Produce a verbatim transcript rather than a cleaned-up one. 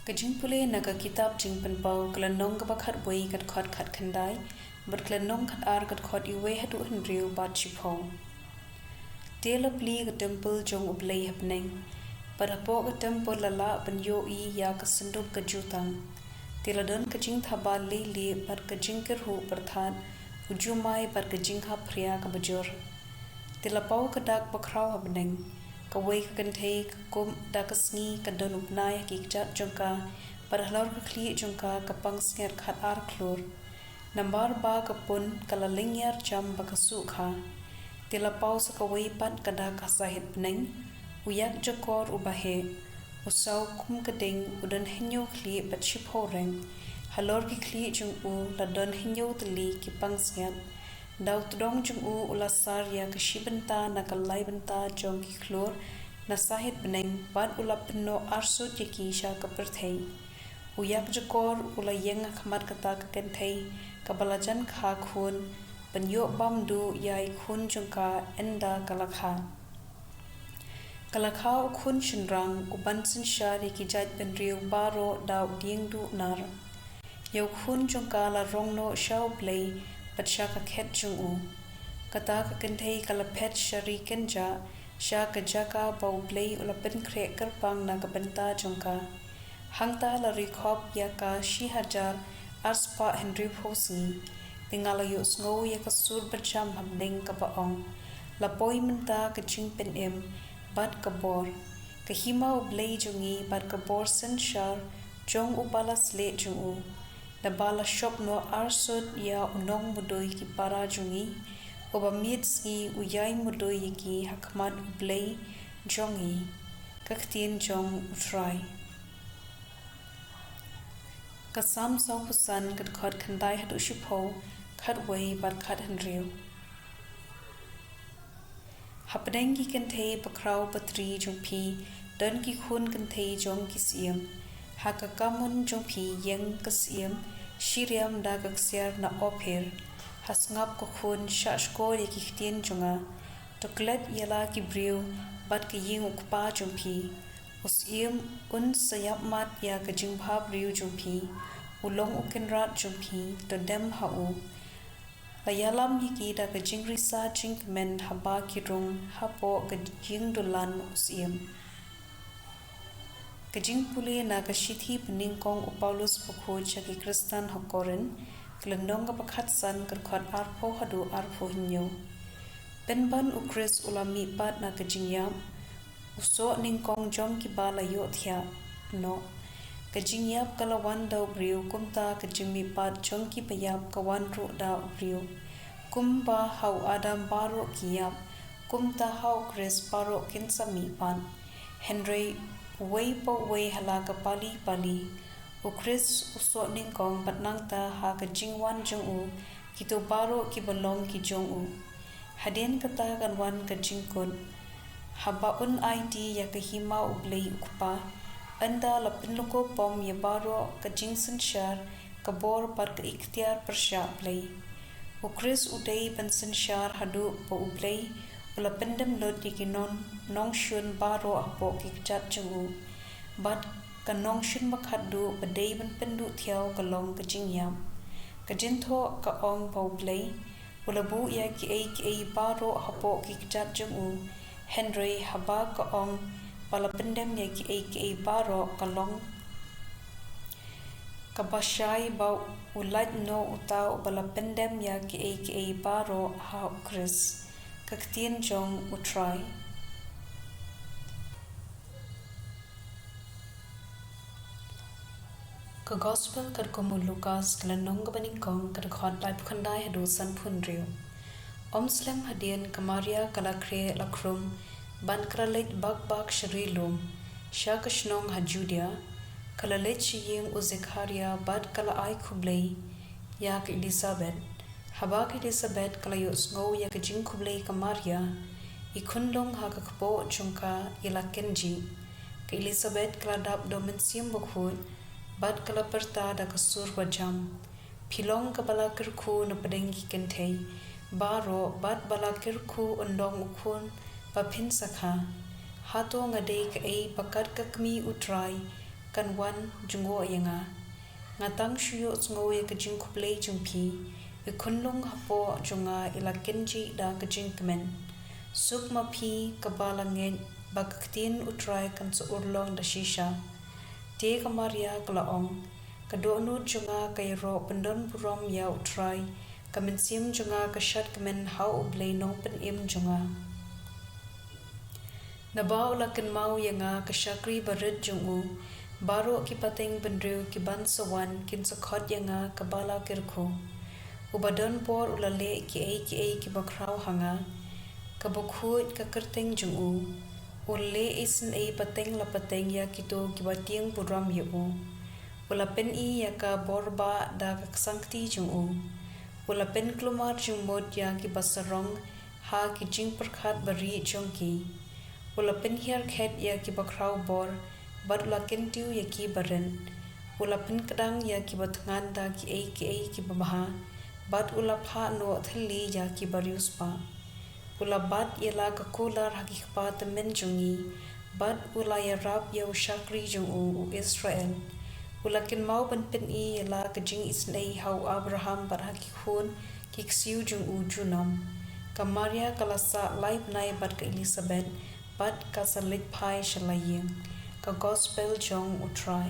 Ka jingpule na ka kitab Jingpynpaw, ka lynnong kaba khatwei, ka dkhot khatkhyndai, bad ka lynnong khatar, ka dkhot iwei haduh hynriew bad shiphew. Te la plie ka templ jong U Blei ha bneng, bad hapoh ka templ la lah ban ïohi ïa ka synduk ka jutang. Te la don ka jingthaba leilieh bad ka jingkyrhuh pyrthat, u jumai bad ka jinghapphria kaba jur. Te la paw ka dak bakhraw ha bneng. Kawei ka kynthei ka kum da ka sngi, ka don u bnai ha ki kjat jong ka, bad halor ka khlieh jong ka ka pansngiat khatar khlur. Namar ba ka pun ka la lyngngiar jam ba ka suh kha. Te la paw sa kawei pat ka dak ha sahit bneng, u ïakjakor uba heh, u saw kum ka ding, u don hynñiew khlieh bad shiphew reng. Halor ki khlieh jong u la don hynñiew tylli ki pansngiat. Da u tdong jong u u la sar ïa ka shi bynta na ka lai bynta jong ki khlur na sahit bneng, bad u la pynnoh arsut ïa ki sha ka pyrthei. U ïakjakor u la ïeng ha khmat kata ka kynthei kaba la jan kha khun, ban ïoh bam duh ïa i khun jong ka ynda ka la kha. Ka la kha u khun shynrang, uban synshar ïa ki jaitbynriew baroh da u dieng duh nar. Ïa u khun jong ka la rong noh sha U Blei bad sha ka khet jong u. Kata ka kynthei ka la phet sha ri kynjah, sha ka jaka ba U Blei u la pynkhreh kyrpang na ka bynta jong ka. Hangta la ri khop ïa ka shi hajar arspah hynriewphew sngi. Te nga la ïohsngew ïa ka sur bajam ha bneng kaba ong, la poi mynta ka jingpynim bad ka bor, ka hima U Blei jong ngi bad ka bor synshar jong uba la sleh jong u. Naba la shop noh arsut ïa u nongmudui ki para jong ngi, uba miet sngi u ïai mudui ïa ki ha khmat U Blei jong ngi. Ka ktien jong U Trai. Ka Salm sawphew san, ka dkhot khyndai haduh shiphew, khatwei bad khathynriew. Hapdeng ki kynthei bakhraw batri jong phi don ki khun kynthei jong ki syiem. Ha ka kamon jong phi ïeng ka syiem shiriam da ka ksiar na Ophir. Ha sngap ko khun, shahshkor ïa ki ktien jong nga. To klet ïa la ki briew bad ka ïing u kpa jong phi. U syiem un sa ïapmat ïa ka jingbhabriew jong phi. U long u kynrad jong phi, to dem ha u. La ïalam ïa ki da ka jingrisa jingkmen haba ki rung hapoh ka jingdulan u syiem. Ka jingpule na ka shithi banyngkong u Paulus bakhuid sha ki Khristan ha Korinth, ka lynnong kaba khatsan, ka dkhot arphew haduh arphew hynñiew. Pynban U Khrist u la mihpat na ka jingïap, u soh nyngkong jong kiba la ïohthiah noh. Ka jingïap ka la wan da u briew, kumta ka jingmihpat jong kiba ïap ka wan ruh da u briew. Kumba ha u Adam baroh ki ïap, kumta ha u Khrist baroh kin sa mihpat. Hynrei uwei pa uwei ha la ka pali pali. U Khrist u soh nyngkong, bad nangta ha ka jingwan jong u kito baroh kiba long ki jong u. Hadien kata kan wan ka jingkut, haba un aiti ïa ka hima U Blei u Kpa. Ynda la pynlyngkhuh bom ïa baroh ka jingsynshar, ka bor bad ka iktiar pyrshah Blei. U Khrist u dei ban synshar haduh ba U Blei u la pyndem lut ïa ki nongshun baroh hapoh ki kjat jong u. Bad ka nongshun bakhatduh ba dei ban pynduh thiaw ka long ka jingïap. Ka jingthoh ka ong ba U Blei u la buh ïa kiei kiei baroh hapoh ki kjat jong u. Hynrei haba ka ong ba la pyndem ïa kiei kiei baroh, ka long kaba shai ba u lait noh uta uba la pyndem ïa kiei kiei baroh, ha U Khrist. Ka ktien jong U Trai. Ka Gospel katkum u Lukas, ka lynnong kaba nyngkong, ka dkhot laiphew khyndai haduh sanphew hynriew. Ym slem hadien, ka Maria ka la khreh la khrum, bad ka la leit bak bak sha ri lum, sha ka shnong ha Judia. Ka la leit sha ïing u Zekharia bad ka la ai khublei ïa ka Elisabet. Haba ka Elisabet ka la ïohsngew ïa ka jingkhublei ka Maria, i khunlung ha ka kpoh jong ka i la kynjih. Ka Elisabet ka la dap da u Mynsiem Bakhuid, bad ka la pyrta da ka sur bajam, Phi long kaba la kyrkhu napdeng ki kynthei baroh, bad ba la kyrkhu un long u khun ba phin sa kha. Hato nga dei kaei ba kat ka kmie U Trai kan wan jngoh ïa nga. Nga tang shu ïohsngew ïa ka jingkhublei jong phi. I khunlung hapoh jong nga i la kynjih da ka jingkmen. Suk ma phi kaba la ngeit ba ka ktien U Trai kan sa urlong da shisha. Te ka Maria ka la ong, ka dohnud jong nga ka ïaroh pyndonburom ïa U Trai, ka mynsiem jong nga ka shadkmen ha U Blei Nongpynim jong nga. Naba u la kynmaw ïa nga ka shakri barit jong u, baroh ki pateng bynriew ki ban sa wan kin sa khot ïa nga kaba la kyrkhu. Uba don bor u la leh kiei kiei kiba khraw ha nga. Kaba khuid ka kyrteng jong u. U la leh isynei pateng la pateng ïa kito kiba tieng burom ïa u. U la pyni ïa ka bor ba da ka ksangkti jong u. U la pynkulmar jingmut ïa kiba sarong ha ki jingpyrkhat barieh jong ki. U la pynhiar khet ïa kiba khraw bor, bad u la kyntiew ïa kiba rit. U la pynkdang ïa kiba thngan da kiei kiei kiba bha, bad u la phah noh thylli ïa kiba riewspah. U la bat ïa la ka kular ha ki kpa tymmen jong ngi, bad u la ïarap ïa u shakri jong u, u Israel. U la kynmaw ban pyni ïa la ka jingisynei ha u Abraham bad ha ki khun ki ksiew jong u junom. Ka Maria ka la sah lai bnai bad ka Elisabet, bad ka sa leit phai sha la ïing. Ka Gospel jong U Trai.